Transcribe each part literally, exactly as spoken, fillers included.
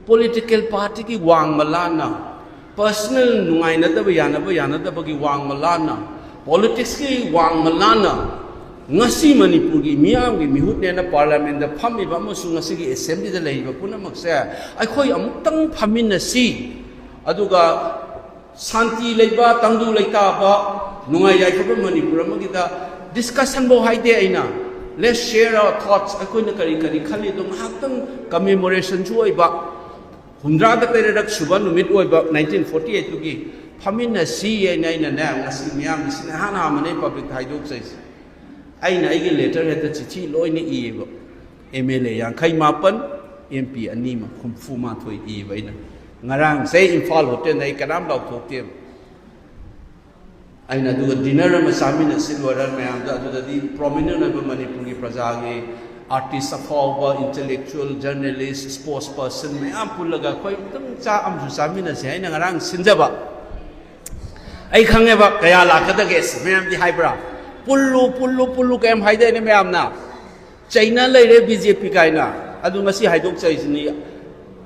Political ꯄꯥꯔꯇꯤꯒꯤ ꯋꯥꯡꯃ ꯂꯥꯟꯅ, personal ꯅꯨꯡꯉꯥꯏꯅꯗꯕ ꯌꯥꯅꯕ ꯌꯥꯅꯗꯕꯒꯤ ꯋꯥꯡꯃ ꯂꯥꯟꯅ, ꯄꯣꯂꯤꯇꯤꯛꯁꯀꯤ ꯋꯥꯡꯃ ꯂꯥꯟꯅ ꯉꯁꯤ ꯃꯅꯤꯄꯨꯔꯒꯤ ꯃꯤꯌꯥꯝꯒꯤ ꯃꯤꯍꯨꯠꯅꯦꯅ ꯄꯥꯔꯂꯤꯌꯥꯃꯦꯟꯗ ꯐꯝꯃꯤꯕ ꯑꯃꯁꯨꯡ ꯉꯁꯤꯒꯤ ꯑꯦꯁꯦꯝꯕ꯭ꯂꯤꯗ ꯂꯩꯔꯤꯕ ꯄꯨꯝꯅꯃꯛꯁꯦ ꯑꯩꯈꯣꯏ ꯑꯃꯨꯛꯇꯪ ꯐꯝꯃꯤꯟꯅꯁꯤ꯫ ꯑꯗꯨꯒ ꯁꯥꯟꯇꯤ ꯂꯩꯕ, ꯇꯪꯗꯨ ꯂꯩꯇꯥꯕ, ꯅꯨꯡꯉꯥꯏ ꯌꯥꯏꯐꯕ ꯃꯅꯤꯄꯨꯔ ꯑꯃꯒꯤꯗ ꯗꯤꯁꯀꯁꯟꯐꯧ ꯍꯥꯏꯗꯦ ꯑꯩꯅ꯫ Let's share our thoughts, ꯑꯩꯈꯣꯏꯅ ꯀꯔꯤ ꯀꯔꯤ ꯈꯜꯂꯤ ꯑꯗꯣ ꯉꯥꯏꯍꯥꯛꯇꯪ ꯀꯃꯦꯃꯣꯔꯦꯁꯟꯁꯨ ꯑꯣꯏꯕ꯫ ꯍꯨꯝꯗ꯭ꯔꯥꯒ ꯇꯔꯦꯠꯔꯛ ꯁꯨꯕ ꯅꯨꯃꯤꯠ ꯑꯣꯏꯕ ꯅꯥꯏꯟꯇꯤꯟ ꯐꯣꯔꯇꯤ ꯑꯩꯠꯇꯨꯒꯤ ꯐꯝꯃꯤꯟꯅꯁꯤ ꯍꯥꯏꯅ ꯑꯩꯅꯅꯦ ꯉꯁꯤ ꯃꯤꯌꯥꯝꯒꯤꯁꯤꯅ ꯏꯍꯥꯟ ꯍꯥꯟꯕꯅꯦ ꯄꯕ꯭ꯂꯤꯛꯇ ꯍꯥꯏꯗꯣꯛꯆꯩꯁꯦ꯫ ꯑꯩꯅ ꯑꯩꯒꯤ ꯂꯦꯇꯔ ꯍꯦꯠꯇ ꯆꯤꯊꯤ ꯂꯣꯏꯅ ꯏꯌꯦꯕ꯫ ꯑꯦꯝ ꯑꯦꯜ ꯑꯦ ꯌꯥꯡꯈꯩ ꯃꯥꯄꯟ, ꯑꯦꯝ ꯄꯤ ꯑꯅꯤꯃꯛ ꯍꯨꯝꯐꯨ ꯃꯥꯊꯣꯏ ꯏꯕ ꯑꯩꯅ꯫ ꯉꯔꯥꯡꯁꯦ ꯏꯝꯐꯥꯜ ꯍꯣꯇꯦꯜꯗ ꯑꯩ ꯀꯅꯥꯝ ꯂꯥꯎꯊꯣꯛꯇꯦꯕ꯫ ꯑꯩꯅ ꯑꯗꯨꯒ ꯗꯤꯅꯔ ꯑꯃ ꯆꯥꯃꯤꯟꯅꯁꯤ ꯂꯣꯏꯔ ꯃꯌꯥꯝꯗ, ꯑꯗꯨꯗꯗꯤ ꯄ꯭ꯔꯣꯃꯤꯅꯦꯟ ꯑꯣꯏꯕ ꯃꯅꯤꯄꯨꯔꯒꯤ ꯄ꯭ꯔꯖꯥꯒꯤ ꯑꯥꯔꯇꯤꯁ ꯑꯐꯥꯎꯕ, ꯏꯟꯇꯦꯂꯦꯛꯆꯨꯑꯦꯜ, ꯖꯔꯅꯦꯂꯤꯁ, ꯁ꯭ꯄꯣꯔꯠꯁ ꯄꯔꯁꯟ ꯃꯌꯥꯝ ꯄꯨꯜꯂꯒ ꯑꯩꯈꯣꯏ ꯑꯃꯨꯛꯇꯪ ꯆꯥꯛ ꯑꯃꯁꯨ ꯆꯥꯃꯤꯟꯅꯁꯤ ꯍꯥꯏꯅ ꯉꯔꯥꯡ ꯁꯤꯟꯖꯕ꯫ ꯑꯩ ꯈꯪꯉꯦꯕ ꯀꯌꯥ ꯂꯥꯛꯀꯗꯒꯦ꯫ ꯑꯁ, ꯃꯌꯥꯝꯗꯤ ꯍꯥꯏꯕ꯭ꯔꯥ? "ꯄꯨꯜꯂꯨ, ꯄꯨꯜꯂꯨ, ꯄꯨꯜꯂꯨ" ꯀꯩꯝ ꯍꯥꯏꯗꯣꯏꯅꯦ ꯃꯌꯥꯝꯅ꯫ ꯆꯩꯅ ꯂꯩꯔꯦ ꯕꯤ ꯖꯦ ꯄꯤ ꯀꯥꯏꯅ꯫ ꯑꯗꯨ ꯉꯁꯤ ꯍꯥꯏꯗꯣꯛꯆꯔꯤꯁꯤꯅꯤ꯫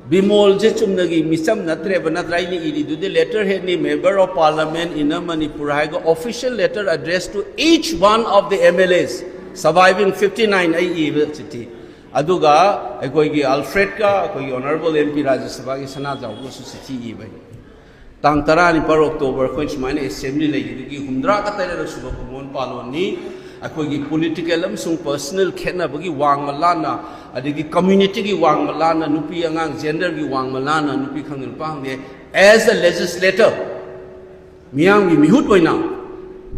ꯕꯤꯃꯣꯜꯁꯦ ꯆꯨꯝꯅꯒꯤ ꯃꯤꯆꯝ ꯅꯠꯇ꯭ꯔꯦꯕ, ꯅꯠꯇ꯭ꯔꯥ? ꯑꯩꯅ ꯏꯔꯤꯗꯨꯗꯤ letter head ꯅꯤ, Member of Parliament in a Manipur ꯍꯥꯏꯔꯒ official letter addressed to each one of the M L As surviving fifty nine ꯑꯩ ꯏꯕ ꯆꯤꯊꯤ꯫ ꯑꯗꯨꯒ ꯑꯩꯈꯣꯏꯒꯤ ꯑꯜꯐ꯭ꯔꯦꯗꯀ ꯑꯩꯈꯣꯏꯒꯤ ꯑꯣꯅꯔꯦꯕꯜ ꯑꯦꯝ ꯄꯤ ꯔꯥꯖ꯭ꯌ ꯁꯚꯥꯒꯤ ꯁꯅꯥꯖꯥꯎꯕꯁꯨ ꯆꯤꯊꯤ ꯏꯕ꯫ ꯇꯥꯡ ꯇꯔꯥꯅꯤꯄꯥꯜ ꯑꯣꯛꯇꯣꯕꯔ ꯑꯩꯈꯣꯏ ꯁꯨꯃꯥꯏꯅ ꯑꯦꯁꯦꯝꯕ꯭ꯂꯤ ꯂꯩꯈꯤꯕꯒꯤ ꯍꯨꯝꯗ꯭ꯔꯥꯒ ꯇꯔꯦꯠ ꯁꯨꯕ ꯀꯨꯝꯑꯣꯟ ꯄꯥꯂꯣꯟꯅꯤ꯫ ꯑꯩꯈꯣꯏꯒꯤ ꯄꯣꯂꯤꯇꯤꯀꯦꯜ ꯑꯃꯁꯨꯡ ꯄꯔꯁꯅꯦꯜ ꯈꯦꯠꯅꯕꯒꯤ ꯋꯥꯡꯃ ꯂꯥꯟꯅ, ꯑꯗꯒꯤ ꯀꯝꯃ꯭ꯌꯨꯅꯤꯇꯤꯒꯤ ꯋꯥꯡꯃ ꯂꯥꯟꯅ, ꯅꯨꯄꯤ ꯑꯉꯥꯡ ꯖꯦꯟꯗꯔꯒꯤ ꯋꯥꯡꯃ ꯂꯥꯟꯅ, ꯅꯨꯄꯤ ꯈꯪꯗꯦ ꯅꯨꯄꯥ ꯈꯪꯗꯦ, as a legislator, ꯃꯤꯌꯥꯝꯒꯤ ꯃꯤꯍꯨꯠ ꯑꯣꯏꯅ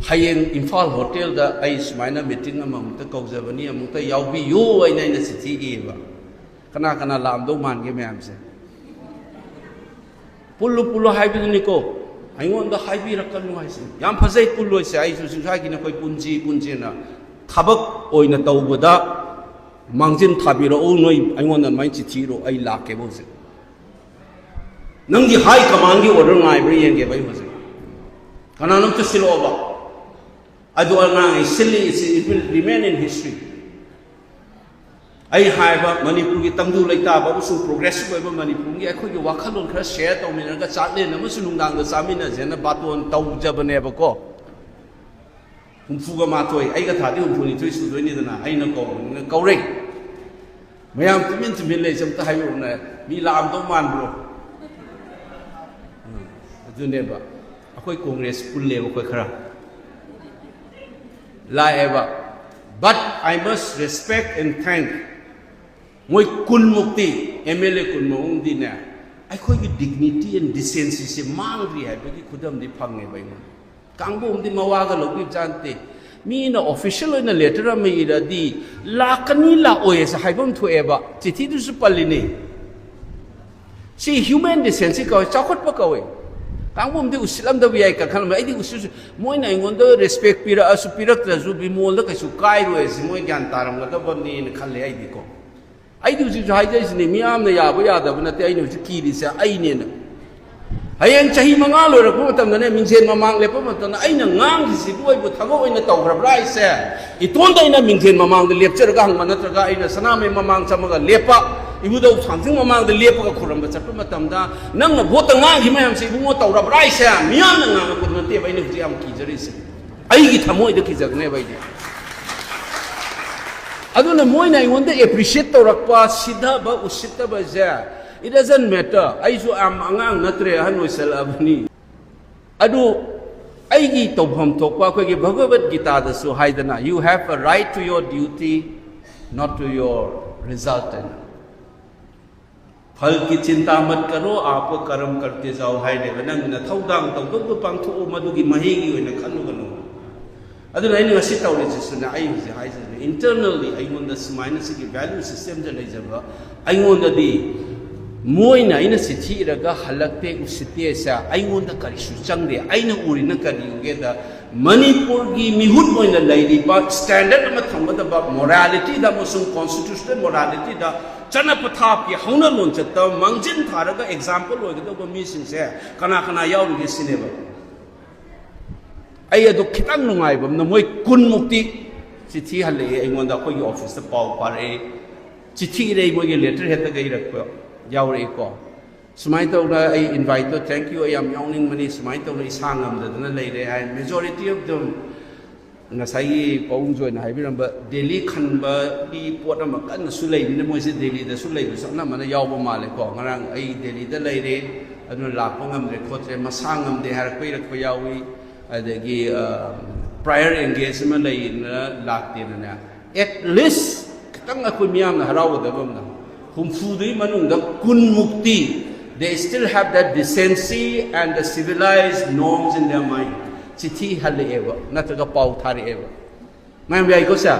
ꯍꯌꯦꯡ ꯏꯝꯐꯥꯜ ꯍꯣꯇꯦꯜꯗ ꯑꯩ ꯁꯨꯃꯥꯏꯅ ꯃꯤꯇꯤꯡ ꯑꯃꯃꯨꯛꯇ ꯀꯧꯖꯕꯅꯤ, ꯑꯃꯨꯛꯇ ꯌꯥꯎꯕꯤꯌꯨ ꯍꯥꯏꯅ ꯑꯩꯅ ꯆꯤꯊꯤ ꯏꯌꯦꯕ꯫ ꯀꯅꯥ ꯀꯅꯥ ꯂꯥꯛꯑꯝꯗꯧ ꯃꯥꯟꯒꯦ ꯃꯌꯥꯝꯁꯦ? ꯄꯨꯜꯂꯨ ꯄꯨꯜꯂꯨ ꯍꯥꯏꯕꯗꯨꯅꯤꯀꯣ꯫ ꯑꯩꯉꯣꯟꯗ ꯍꯥꯏꯕꯤꯔꯛꯀꯅꯨ ꯍꯥꯏꯁꯦ꯫ ꯌꯥꯝ ꯐꯖꯩ, ꯄꯨꯜꯂꯣꯏꯁꯦ꯫ ꯑꯩꯁꯨ ꯁꯨꯡꯁꯥꯒꯤ ꯅꯈꯣꯏ ꯄꯨꯟꯁꯤ ꯄꯨꯟꯁꯤꯅ ꯊꯕꯛ ꯑꯣꯏꯅ ꯇꯧꯕꯗ ꯃꯥꯡꯖꯤꯟ ꯊꯥꯕꯤꯔꯛꯎ꯫ ꯅꯣꯏ ꯑꯩꯉꯣꯟꯗ ꯑꯗꯨꯃꯥꯏꯅ ꯆꯤꯊꯤ ꯏꯔꯣ, ꯑꯩ ꯂꯥꯛꯀꯦꯕ ꯍꯧꯖꯤꯛ꯫ ꯅꯪꯒꯤ ꯍꯥꯏ ꯀꯃꯥꯟꯒꯤ ꯑꯣꯔꯗꯔ ꯉꯥꯏꯕ꯭ꯔꯥ ꯌꯦꯡꯒꯦꯕ ꯑꯩ ꯍꯧꯖꯤꯛ꯫ ꯀꯅꯥꯅꯣꯝꯇ ꯁꯤꯜꯂꯛꯑꯣꯕ꯫ ꯑꯗꯨ ꯑꯉꯥꯡ ꯑꯩ ꯁꯤꯜꯂꯤ, it will remain in history꯫ ꯑꯩ ꯍꯥꯏꯕ ꯃꯅꯤꯄꯨꯔꯒꯤ ꯇꯪꯗꯨ ꯂꯩꯇꯥꯕ ꯑꯃꯁꯨꯡ ꯄ꯭ꯔꯣꯒ꯭ꯔꯦꯁꯤꯚ ꯑꯣꯏꯕ ꯃꯅꯤꯄꯨꯔꯒꯤ ꯑꯩꯈꯣꯏꯒꯤ ꯋꯥꯈꯜꯂꯣꯟ ꯈꯔ ꯁꯦꯌꯔ ꯇꯧꯃꯤꯟꯅꯔꯒ ꯆꯥꯛꯂꯦꯟ ꯑꯃꯁꯨ ꯅꯨꯡꯗꯥꯡꯗ ꯆꯥꯃꯤꯟꯅꯁꯦꯅ ꯕꯥꯇꯣꯟ ꯇꯧꯖꯕꯅꯦꯕꯀꯣ꯫ ꯍꯨꯝꯐꯨꯒ ꯃꯥꯊꯣꯏ, ꯑꯩꯒ ꯊꯥꯗꯤ ꯍꯨꯝꯐꯨꯅꯤꯊꯣꯏ ꯁꯨꯗꯣꯏꯅꯤꯗꯅ, ꯑꯩꯅ ꯀꯧꯕꯅꯤꯅ ꯀꯧꯔꯦ꯫ ꯃꯌꯥꯝ ꯇꯨꯃꯤꯟ ꯇꯨꯃꯤꯟ ꯂꯩꯁꯦ, ꯑꯝꯇ ꯍꯥꯏꯔꯛꯎꯅꯦ, ꯃꯤ ꯂꯥꯛꯑꯝꯗꯧ ꯃꯥꯟꯕ꯭ꯔꯣ? ꯎꯝ, ꯑꯗꯨꯅꯦꯕ, ꯑꯩꯈꯣꯏ ꯀꯣꯡꯒ꯭ꯔꯦꯁ ꯄꯨꯜꯂꯦꯕ ꯑꯩꯈꯣꯏ ꯈꯔ ꯂꯥꯛꯑꯦꯕ꯫ But I must respect and thank ꯃꯣꯏ ꯀꯨꯟꯃꯨꯛꯇꯤ, ꯑꯦꯝ ꯑꯦꯜ ꯑꯦ ꯀꯨꯟꯃꯨꯛꯇꯤꯅꯦ, ꯑꯩꯈꯣꯏꯒꯤ dignity and decencyꯁꯦ ꯃꯥꯡꯗ꯭ꯔꯤ ꯍꯥꯏꯕꯒꯤ ꯈꯨꯗꯝꯗꯤ ꯐꯪꯉꯦꯕ ꯑꯩꯉꯣꯟꯗ꯫ ꯀꯥꯡꯕꯨ ꯑꯃꯗꯤ ꯃꯋꯥꯒ ꯂꯧꯕꯤꯕ ꯖꯥꯠ ꯅꯠꯇꯦ꯫ ꯃꯤꯅ official ꯑꯣꯏꯅ letter ꯑꯃ ꯏꯔꯗꯤ ꯂꯥꯛꯀꯅꯤ ꯂꯥꯛꯑꯣꯏ ꯍꯥꯏꯁꯦ ꯍꯥꯏꯐꯝ ꯊꯣꯛꯑꯦꯕ, ꯆꯤꯊꯤꯗꯨꯁꯨ ꯄꯜꯂꯤꯅꯤ꯫ ꯁꯤ human decency ꯀꯧꯋꯦ, ꯆꯥꯎꯈꯠꯄ ꯀꯧꯋꯦ꯫ ꯀꯥꯡꯕꯨ ꯑꯃꯗꯤ ꯎꯁꯤꯠꯂꯝꯗꯕ ꯌꯥꯏ ꯀ ꯈꯜꯂꯝꯕ, ꯑꯩꯗꯤ ꯎꯁꯤꯠ-, ꯃꯣꯏꯅ ꯑꯩꯉꯣꯟꯗ respect ꯄꯤꯔꯛꯑꯁꯨ ꯄꯤꯔꯛꯇ꯭ꯔꯁꯨ ꯕꯤꯃꯣꯜꯗ ꯀꯩꯁꯨ ꯀꯥꯏꯔꯣꯏ ꯍꯥꯏꯁꯤ ꯃꯣꯏ ꯒ꯭ꯌꯥꯟ ꯇꯥꯔꯝꯒꯗꯕꯅꯦꯅ ꯈꯜꯂꯦ ꯑꯩꯗꯤꯀꯣ꯫ ꯑꯩꯗꯤ ꯍꯧꯖꯤꯛꯁꯨ ꯍꯥꯏꯖꯔꯤꯁꯤꯅꯤ, ꯃꯤꯌꯥꯝꯅ ꯌꯥꯕ ꯌꯥꯗꯕ ꯅꯠꯇꯦ, ꯑꯩꯅ ꯍꯧꯖꯤꯛ ꯀꯤꯔꯤꯁꯦ ꯑꯩꯅꯦꯅ꯫ ꯍꯌꯦꯡ ꯆꯍꯤ ꯃꯉꯥ ꯂꯣꯏꯔꯛꯄ ꯃꯇꯝꯗꯅꯦ, ꯃꯤꯡꯖꯦꯜ ꯃꯃꯥꯡ ꯂꯦꯞꯄ ꯃꯇꯝꯗ ꯑꯩꯅ ꯉꯥꯡꯈꯤꯁꯤꯕꯨ ꯑꯩꯕꯨ ꯊꯕꯛ ꯑꯣꯏꯅ ꯇꯧꯈ꯭ꯔꯕ꯭ꯔꯥ ꯍꯥꯏꯁꯦ? ꯏꯇꯣꯟꯗ ꯑꯩꯅ ꯃꯤꯡꯖꯦꯜ ꯃꯃꯥꯡꯗ ꯂꯦꯞꯆꯔꯒ ꯍꯪꯕ ꯅꯠꯇ꯭ꯔꯒ ꯑꯩꯅ ꯁꯅꯥꯃꯍꯤ ꯃꯃꯥꯡ ꯆꯪꯉꯒ ꯂꯦꯞꯄ, ꯏꯕꯨꯙꯧ ꯊꯥꯡꯖꯤꯡ ꯃꯃꯥꯡꯗ ꯂꯦꯞꯄꯒ ꯈꯨꯔꯨꯝꯕ ꯆꯠꯄ ꯃꯇꯝꯗ ꯅꯪꯅ ꯚꯣꯠꯇ ꯉꯥꯡꯈꯤ ꯃꯌꯥꯝꯁꯦ ꯏꯕꯨꯡꯉꯣ ꯇꯧꯔꯕ꯭ꯔꯥ ꯍꯥꯏꯁꯦ? ꯃꯤꯌꯥꯝꯅ ꯉꯥꯡꯉꯛꯄꯗꯨ ꯅꯠꯇꯦꯕ ꯑꯩꯅ ꯍꯧꯖꯤꯛ ꯌꯥꯝ ꯀꯤꯖꯔꯤꯁꯦ꯫ ꯑꯩꯒꯤ ꯊꯃꯣꯏꯗ ꯀꯤꯖꯒꯅꯦꯕ ꯑꯩꯗꯤ꯫ ꯑꯗꯨꯅ ꯃꯣꯏꯅ ꯑꯩꯉꯣꯟꯗ appreciate ꯇꯧꯔꯛꯄ, ꯁꯤꯊꯕ, ꯎꯁꯤꯠꯇꯕꯁꯦ, it doesn't matter. ꯑꯩꯁꯨ ꯌꯥꯝ ꯑꯉꯥꯡ ꯅꯠꯇ꯭ꯔꯦ, ꯑꯍꯟ ꯑꯣꯏꯁꯜꯂꯛꯑꯕꯅꯤ꯫ ꯑꯗꯨ ꯑꯩꯒꯤ ꯇꯧꯐꯝ ꯊꯣꯛꯄ ꯑꯩꯈꯣꯏꯒꯤ ꯚꯒꯕꯠ ꯒꯤꯇꯥꯗꯁꯨ ꯍꯥꯏꯗꯅ, "You have a right to your duty, not to your result" ꯍꯥꯏꯅ꯫ "फल की चिंता मत करो, आप कर्म करते जाओ" ꯍꯥꯏꯔꯦꯕ꯫ "ꯅꯪꯅ ꯊꯧꯗꯥꯡ ꯇꯧꯗꯧꯗꯣ ꯄꯥꯡꯊꯣꯛꯑꯣ, ꯃꯗꯨꯒꯤ ꯃꯍꯩꯒꯤ ꯑꯣꯏꯅ ꯈꯜꯂꯨꯒꯅꯨ"꯫ ꯑꯗꯨꯅ ꯑꯩꯅ ꯉꯁꯤ ꯇꯧꯔꯤꯁꯤꯁꯨꯅꯦ, ꯑꯩ ꯍꯧꯖꯤꯛ ꯍꯥꯏꯁꯤꯅꯦ, internally ꯑꯩꯉꯣꯟꯗ ꯁꯨꯃꯥꯏꯅ ꯁꯤꯒꯤ value systemꯁꯦ ꯂꯩꯖꯕ ꯑꯩꯉꯣꯟꯗꯗꯤ ꯃꯣꯏꯅ ꯑꯩꯅ ꯆꯤꯊꯤ ꯏꯔꯒ ꯍꯜꯂꯛꯇꯦ, ꯎꯁꯤꯠꯇꯦꯁꯦ ꯑꯩꯉꯣꯟꯗ ꯀꯔꯤꯁꯨ ꯆꯪꯗꯦ꯫ ꯑꯩꯅ ꯎꯔꯤꯅ ꯀꯔꯤ ꯎꯒꯦꯗ, ꯃꯅꯤꯄꯨꯔꯒꯤ ꯃꯤꯍꯨꯠ ꯑꯣꯏꯅ ꯂꯩꯔꯤꯕ standard ꯑꯃ ꯊꯝꯒꯗꯕ moralityꯗ ꯑꯃꯁꯨꯡ constitutional moralityꯗ, ꯆꯠꯅ ꯄꯊꯥꯞꯀꯤ ꯍꯧꯅ ꯂꯣꯟꯆꯠꯇ ꯃꯥꯡꯖꯤꯟ ꯊꯥꯔꯒ example ꯑꯣꯏꯒꯗꯧꯕ ꯃꯤꯁꯤꯡꯁꯦ ꯀꯅꯥ ꯀꯅꯥ ꯌꯥꯎꯔꯤꯒꯦ ꯁꯤꯅꯦꯕ꯫ ꯑꯩ ꯑꯗꯨ ꯈꯤꯇꯪ ꯅꯨꯡꯉꯥꯏꯕ ꯑꯃꯅ, ꯃꯣꯏ ꯀꯨꯟꯃꯨꯛꯇꯤ ꯆꯤꯊꯤ ꯍꯜꯂꯛꯑꯦ ꯑꯩꯉꯣꯟꯗ, ꯑꯩꯈꯣꯏꯒꯤ officeꯇ ꯄꯥꯎ ꯄꯥꯔꯛꯑꯦ꯫ ꯆꯤꯊꯤ ꯏꯔꯩ, ꯃꯣꯏꯒꯤ ꯂꯦꯇꯔ ꯍꯦꯠꯇꯒ ꯏꯔꯛꯄ ꯌꯥꯎꯔꯛꯏꯀꯣ꯫ ꯁꯨꯃꯥꯏꯅ ꯇꯧꯅ ꯑꯩ ꯏꯟꯚꯥꯏꯠꯇꯣ, ꯊꯦꯡꯛ ꯌꯨ, ꯑꯩ ꯌꯥꯝ ꯌꯥꯎꯅꯤꯡꯕꯅꯤ, ꯁꯨꯃꯥꯏꯅ ꯇꯧꯅ ꯏꯁꯥ ꯉꯝꯗꯗꯅ ꯂꯩꯔꯦ ꯍꯥꯏ꯫ ꯃꯦꯖꯣꯔꯤꯇꯤ ꯑꯣꯐ ꯗꯝ ꯉꯁꯥꯏꯒꯤ ꯄꯥꯕꯨꯡ ꯖꯣꯏꯅ ꯍꯥꯏꯕꯤꯔꯝꯕ ꯗꯦꯜꯂꯤ ꯈꯟꯕꯒꯤ ꯄꯣꯠ ꯑꯃ ꯀꯟꯅꯁꯨ ꯂꯩꯕꯅꯤꯅ, ꯃꯣꯏꯁꯦ ꯗꯦꯜꯂꯤꯗꯁꯨ ꯂꯩꯕꯁꯨ ꯑꯅꯝꯕꯅ ꯌꯥꯎꯕ ꯃꯥꯜꯂꯦꯀꯣ꯫ ꯉꯔꯥꯡ ꯑꯩ ꯗꯦꯜꯂꯤꯗ ꯂꯩꯔꯦ, ꯑꯗꯨꯅ ꯂꯥꯛꯄ ꯉꯝꯗ꯭ꯔꯦ ꯈꯣꯠꯇ꯭ꯔꯦ, ꯃꯁꯥ ꯉꯝꯗꯦ ꯍꯥꯏꯔꯛꯄ ꯏꯔꯛꯄ ꯌꯥꯎꯏ꯫ ꯑꯗꯒꯤ ꯄ꯭ꯔꯥꯌꯔ ꯑꯦꯡꯒꯦꯖ ꯑꯃ ꯂꯩꯗꯅ ꯂꯥꯛꯇꯦꯅꯅꯦ꯫ ꯑꯦꯠ ꯂꯤꯁ ꯈꯤꯇꯪ ꯑꯩꯈꯣꯏ ꯃꯤꯌꯥꯝꯅ ꯍꯔꯥꯎꯒꯗꯕ ꯑꯃꯅ, ꯍꯨꯝꯐꯨꯗꯨꯒꯤ ꯃꯅꯨꯡꯗ ꯀꯨꯟꯃꯨꯛꯇꯤ, they still have that decency and the civilized norms in their mind. ꯆꯤꯊꯤ ꯍꯜꯂꯛꯑꯦꯕ, ꯅꯠꯇ꯭ꯔꯒ ꯄꯥꯎ ꯊꯥꯔꯛꯑꯦꯕ꯫ ꯃꯌꯥꯝ ꯌꯥꯏꯀꯣ ꯁꯦ?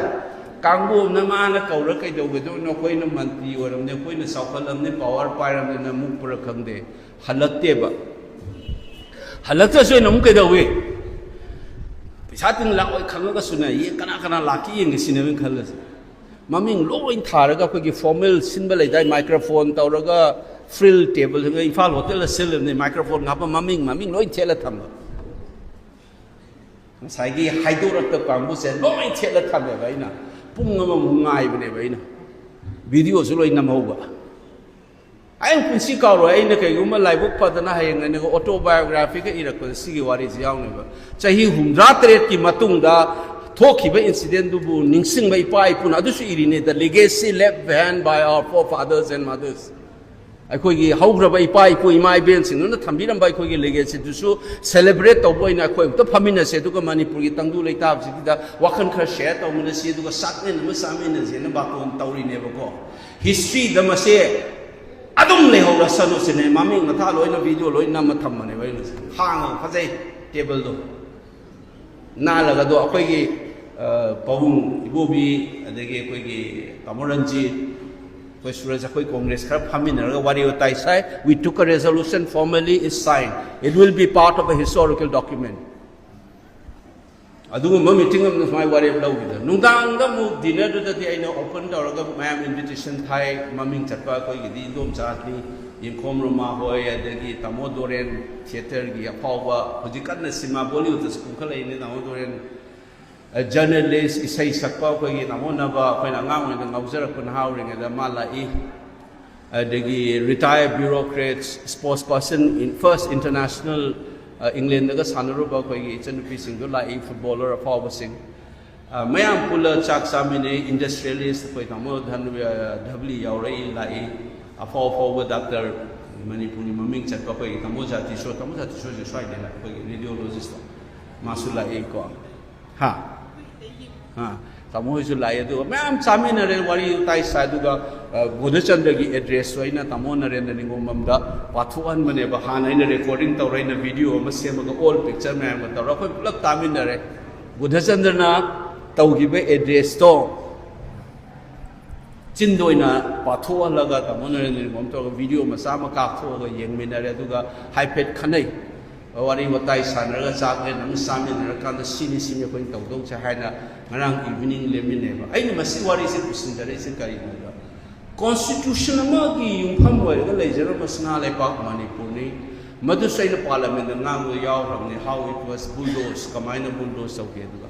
ꯀꯥꯡꯕꯨ ꯑꯃꯅ ꯃꯥꯅ ꯀꯧꯔ ꯀꯩꯗꯧꯒꯗꯣꯏꯅꯣ? ꯑꯩꯈꯣꯏꯅ ꯃꯟꯇ꯭ꯔꯤ ꯑꯣꯏꯔꯝꯅꯤ, ꯑꯩꯈꯣꯏꯅ ꯆꯥꯎꯈꯠꯂꯝꯅꯤ, ꯄꯋꯥꯔ ꯄꯥꯏꯔꯝꯅꯤꯅ ꯃꯨꯛꯄ꯭ꯔꯥ ꯈꯪꯗꯦ, ꯍꯜꯂꯛꯇꯦꯕ꯫ ꯍꯜꯂꯛꯇ꯭ꯔꯁꯨ ꯑꯩꯅ ꯑꯃꯨꯛ ꯀꯩꯗꯧꯏ? ꯄꯩꯁꯥ ꯇꯤꯡ ꯂꯥꯛꯑꯣꯏ ꯈꯪꯉꯒꯁꯨꯅꯦ, ꯌꯦꯡ ꯀꯅꯥ ꯀꯅꯥ ꯂꯥꯛꯀꯦ ꯌꯦꯡꯒꯦ ꯁꯤꯅꯦꯕ ꯑꯩꯅ ꯈꯜꯂꯁꯦ꯫ ꯃꯃꯤꯡ ꯂꯣꯏ ꯊꯥꯔꯒ ꯑꯩꯈꯣꯏꯒꯤ ꯐꯣꯔꯃꯦꯜ ꯁꯤꯟꯕ ꯂꯩꯗꯥꯏ, ꯃꯥꯏꯀ꯭ꯔꯣꯐꯣꯟ ꯇꯧꯔꯒ ꯐ꯭ꯔꯤꯜ ꯇꯦꯕꯜ, ꯏꯝꯐꯥꯜ ꯍꯣꯇꯦꯜꯗ ꯁꯤꯜꯂꯤꯕꯅꯤ, ꯃꯥꯏꯀ꯭ꯔꯣꯐꯣꯟ ꯍꯥꯞꯄ ꯃꯃꯤꯡ, ꯃꯃꯤꯡ ꯂꯣꯏ ꯊꯦꯠꯂ ꯊꯝꯕ꯫ ꯉꯁꯥꯏꯒꯤ ꯍꯥꯏꯗꯣꯔꯛꯇ ꯀꯥꯡꯕꯨꯁꯦ ꯂꯣꯏ ꯊꯦꯠꯂ ꯊꯝꯃꯦꯕ ꯑꯩꯅ꯫ ꯄꯨꯡ ꯑꯃꯃꯨꯛ ꯉꯥꯏꯕꯅꯦꯕ ꯑꯩꯅ꯫ ꯚꯤꯗꯤꯑꯣꯁꯨ ꯂꯣꯏ ꯅꯝꯍꯧꯕ꯫ ꯑꯩ ꯄꯨꯟꯁꯤ ꯀꯥꯎꯔꯣꯏ, ꯑꯩꯅ ꯀꯩꯒꯨꯝꯕ ꯂꯥꯏꯕꯛ ꯐꯗꯅ ꯍꯌꯦꯡ ꯑꯩꯅꯒ ꯑꯣꯇꯣꯕꯥꯏꯑꯣꯒ꯭ꯔꯥꯐꯤꯒ ꯏꯔꯛꯄꯗ ꯁꯤꯒꯤ ꯋꯥꯔꯤꯁꯤ ꯌꯥꯎꯅꯦꯕ꯫ ꯆꯍꯤ ꯍꯨꯝꯗ꯭ꯔꯥ ꯇꯔꯦꯠꯀꯤ ꯃꯇꯨꯡꯗ ꯊꯣꯛꯈꯤꯕ ꯏꯟꯁꯤꯗꯦꯟꯗꯨꯕꯨ ꯅꯤꯡꯁꯤꯡꯕ ꯏꯄꯥ ꯏꯄꯨꯅ ꯑꯗꯨꯁꯨ ꯏꯔꯤꯅꯦ, "The legacy left behind by our forefathers and mothers"꯫ ꯑꯩꯈꯣꯏꯒꯤ ꯍꯧꯈ꯭ꯔꯕ ꯏꯄꯥ ꯏꯄꯨ ꯏꯃꯥ ꯏꯕꯦꯟꯁꯤꯡꯗꯨꯅ ꯊꯝꯕꯤꯔꯝꯕ ꯑꯩꯈꯣꯏꯒꯤ ꯂꯤꯒꯦꯁꯤꯗꯨꯁꯨ ꯁꯦꯂꯦꯕ꯭ꯔꯦꯠ ꯇꯧꯕ ꯑꯣꯏꯅ ꯑꯩꯈꯣꯏ ꯑꯃꯨꯛꯇ ꯐꯝꯃꯤꯟꯅꯁꯦ, ꯑꯗꯨꯒ ꯃꯅꯤꯄꯨꯔꯒꯤ ꯇꯪꯗꯨ ꯂꯩꯇꯥꯕꯁꯤꯗ ꯋꯥꯈꯜ ꯈꯔ ꯁꯤꯌꯔ ꯇꯧꯃꯤꯟꯅꯁꯤ, ꯑꯗꯨꯒ ꯆꯥꯛꯂꯦꯟ ꯑꯃ ꯆꯥꯃꯤꯟꯅꯁꯦꯅ ꯕꯥꯇꯣꯟ ꯇꯧꯔꯤꯅꯦꯕꯀꯣ꯫ ꯍꯤꯁꯇ꯭ꯔꯤꯗ ꯃꯁꯦ ꯑꯗꯨꯝ ꯂꯩꯍꯧꯔꯁꯅꯨ ꯁꯤꯅꯦ, ꯃꯃꯤꯡ ꯃꯊꯥ ꯂꯣꯏꯅ, ꯚꯤꯗꯤꯑꯣ ꯂꯣꯏ ꯅꯝꯃ ꯊꯝꯕꯅꯦꯕ ꯑꯩꯅ꯫ ꯍꯥꯡꯉꯒ ꯐꯖꯩ ꯇꯦꯕꯜꯗꯣ꯫ ꯅꯥꯜꯂꯒ ꯑꯗꯣ ꯑꯩꯈꯣꯏꯒꯤ, ꯑ, ꯄꯥꯕꯨꯡ ꯏꯕꯣꯕꯤ, ꯑꯗꯒꯤ ꯑꯩꯈꯣꯏꯒꯤ ꯇꯥꯃꯣ ꯔꯟꯖꯤꯠ, ꯑꯩꯈꯣꯏ ꯁꯨꯔꯖ, ꯑꯩꯈꯣꯏ ꯀꯣꯡꯒ꯭ꯔꯦꯁ ꯈꯔ ꯐꯝꯃꯤꯟꯅꯔꯒ ꯋꯥꯔꯤ ꯋꯥꯇꯥꯏ ꯁꯥꯏ꯫ "We took a resolution, formally is signed. It will be part of a historical document." ꯑꯗꯨꯒꯨꯝꯕ ꯃꯤꯇꯤꯡ ꯑꯃꯗ ꯁꯨꯃꯥꯏꯅ ꯋꯥꯔꯦꯞ ꯂꯧꯈꯤꯗ, ꯅꯨꯡꯗꯥꯡꯗ ꯑꯃꯨꯛ ꯗꯤꯅꯔꯗꯨꯗꯗꯤ ꯑꯩꯅ ꯑꯣꯄꯟ ꯇꯧꯔꯒ ꯃꯌꯥꯝ ꯏꯟꯚꯤꯇꯦꯁꯟ ꯊꯥꯏ꯫ ꯃꯃꯤꯡ ꯆꯠꯄ ꯑꯩꯈꯣꯏꯒꯤꯗꯤ ꯏꯟꯗꯣꯝꯆꯥꯅꯤ, ꯌꯦꯡꯈꯣꯝ ꯔꯣꯃꯥ ꯍꯣꯏ, ꯑꯗꯒꯤ ꯇꯥꯃꯣ ꯗꯣꯔꯦꯟ, ꯊꯤꯌꯦꯇꯔꯒꯤ ꯑꯐꯥꯎꯕ, ꯍꯧꯖꯤꯛ ꯀꯟꯅ ꯁꯤꯅꯦꯃꯥ ꯕꯣꯂꯤꯋꯨꯗꯇꯁꯨ ꯀꯨꯝꯈꯠꯂꯛꯏꯅꯦ ꯇꯥꯃꯣ ꯗꯣꯔꯦꯟ꯫ ꯖꯔꯅꯦꯂꯤꯁ, ꯏꯁꯩ ꯁꯛꯄ ꯑꯩꯈꯣꯏꯒꯤ ꯇꯥꯃꯣ ꯅꯕ, ꯑꯩꯈꯣꯏꯅ ꯑꯉꯥꯡ ꯑꯣꯏꯅ ꯉꯥꯎꯖꯔꯛꯄ ꯅꯍꯥ ꯑꯣꯏꯔꯤꯉꯩꯗ ꯃꯥ ꯂꯥꯛꯏ꯫ ꯑꯗꯒꯤ ꯔꯤꯇꯥꯌꯔ ꯕ꯭ꯌꯨꯔꯣꯀ꯭ꯔꯦꯠꯁ, ꯁ꯭ꯄꯣꯔꯠꯁ ꯄꯥꯔꯁꯟ, ꯐꯥꯔꯁ ꯏꯟꯇꯔꯅꯦꯁꯅꯦꯜ ꯏꯪꯂꯦꯟꯗꯒ ꯁꯥꯟꯅꯔꯨꯕ ꯑꯩꯈꯣꯏꯒꯤ ꯏꯆꯟꯅꯨꯄꯤꯁꯤꯡꯗꯣ ꯂꯥꯛꯏ, ꯐꯨꯠꯕꯣꯂꯔ ꯑꯐꯥꯎꯕꯁꯤꯡ꯫ ꯃꯌꯥꯝ ꯄꯨꯜꯂ ꯆꯥꯛ ꯆꯥꯃꯤꯟꯅꯩ꯫ ꯏꯟꯗꯁꯇ꯭ꯔꯤꯌꯦꯂꯤꯁ ꯑꯩꯈꯣꯏ ꯇꯥꯃꯣ ꯙꯟ-, ꯙꯕꯂꯤ ꯌꯥꯎꯔꯛꯏ, ꯂꯥꯛꯏ꯫ ꯑꯐꯥꯎ ꯑꯐꯥꯎꯕ ꯗꯥꯛꯇꯔ, ꯃꯅꯤꯄꯨꯔꯒꯤ ꯃꯃꯤꯡ ꯆꯠꯄ ꯑꯩꯈꯣꯏꯒꯤ ꯇꯥꯃꯣ ꯖꯥꯇꯤꯁꯣꯔ, ꯇꯥꯃꯣ ꯖꯥꯇꯤꯁꯣꯔꯁꯦ ꯁ꯭ꯋꯥꯏꯗꯩꯅ ꯑꯩꯈꯣꯏꯒꯤ ꯔꯦꯗꯤꯑꯣꯂꯣꯖꯤꯁꯇꯣ ꯃꯥꯁꯨ ꯂꯥꯛꯏꯀꯣ꯫ ꯍꯥ? ꯍꯥ, ꯇꯥꯃꯣ ꯍꯣꯏꯁꯨ ꯂꯥꯛꯑꯦ, ꯑꯗꯨꯒ ꯃꯌꯥꯝ ꯆꯥꯃꯤꯟꯅꯔꯦ, ꯋꯥꯔꯤ ꯋꯥꯇꯥꯏ ꯁꯥꯏ꯫ ꯑꯗꯨꯒ ꯒꯣꯙꯆꯟꯗ꯭ꯔꯒꯤ ꯑꯦꯗ꯭ꯔꯦꯁꯁꯨ ꯑꯩꯅ ꯇꯥꯃꯣ ꯅꯔꯦꯟꯗ꯭ꯔ ꯅꯤꯡꯒꯣꯝꯕꯝꯗ ꯄꯥꯊꯣꯛꯍꯟꯕꯅꯦꯕ꯫ ꯍꯥꯟꯅ ꯑꯩꯅ ꯔꯦꯀꯣꯔꯗꯤꯡ ꯇꯧꯔ, ꯑꯩꯅ ꯚꯤꯗꯤꯑꯣ ꯑꯃ ꯁꯦꯝꯃꯒ, ꯑꯣꯜ ꯄꯤꯛꯆꯔ ꯃꯌꯥꯝꯒ ꯇꯧꯔ ꯑꯩꯈꯣꯏ ꯄꯨꯂꯞ ꯇꯥꯃꯤꯟꯅꯔꯦ꯫ ꯒꯣꯙꯆꯟꯗ꯭ꯔꯅ ꯇꯧꯈꯤꯕ ꯑꯦꯗ꯭ꯔꯦꯁꯇꯣ ꯆꯤꯟꯗ ꯑꯣꯏꯅ ꯄꯥꯊꯣꯛꯍꯜꯂꯒ ꯇꯥꯃꯣ ꯅꯔꯦꯟꯗ꯭ꯔ ꯅꯤꯡꯒꯣꯝ ꯇꯧꯔꯒ ꯚꯤꯗꯤꯑꯣ ꯃꯆꯥ ꯑꯃ ꯀꯥꯞꯊꯣꯛꯑꯒ ꯌꯦꯡꯃꯤꯟꯅꯔꯦ꯫ ꯑꯗꯨꯒ ꯍꯥꯏꯐꯦꯠ ꯈꯟꯅꯩ, ꯋꯥꯔꯤ ꯋꯥꯇꯥꯏ ꯁꯥꯟꯅꯔꯒ ꯆꯥꯛ ꯂꯦꯟ ꯑꯃ ꯆꯥꯃꯤꯟꯅꯔꯀꯥꯟꯗ ꯁꯤꯅꯤ ꯁꯤꯅꯤ ꯑꯩꯈꯣꯏꯅ ꯇꯧꯗꯧꯁꯦ ꯍꯥꯏꯅ ꯉꯔꯥꯡ ꯏꯚꯤꯅꯤꯡ ꯂꯦꯟꯃꯤꯟꯅꯩꯕ꯫ ꯑꯩꯅ ꯃꯁꯤ ꯋꯥꯔꯤꯁꯦ ꯄꯨꯁꯤꯟꯖꯔꯛꯏꯁꯦ ꯀꯔꯤꯒꯤꯅꯣꯗ, ꯀꯣꯟꯁꯇꯤꯇ꯭ꯌꯨꯁꯟ ꯑꯃꯒꯤ ꯌꯨꯝꯐꯝ ꯑꯣꯏꯔꯒ ꯂꯩꯖꯔꯝꯕ ꯁꯅꯥ ꯂꯩꯕꯥꯛ ꯃꯅꯤꯄꯨꯔꯅꯤ꯫ ꯃꯗꯨꯁꯨ ꯑꯩꯅ ꯄꯥꯔꯂꯤꯌꯥꯃꯦꯟꯗ ꯉꯥꯡꯕꯗ ꯌꯥꯎꯈ꯭ꯔꯕꯅꯤ, how it was bulldoze, ꯀꯃꯥꯏꯅ ꯕꯨꯜꯗꯣꯁ ꯇꯧꯒꯦ꯫ ꯑꯗꯨꯒ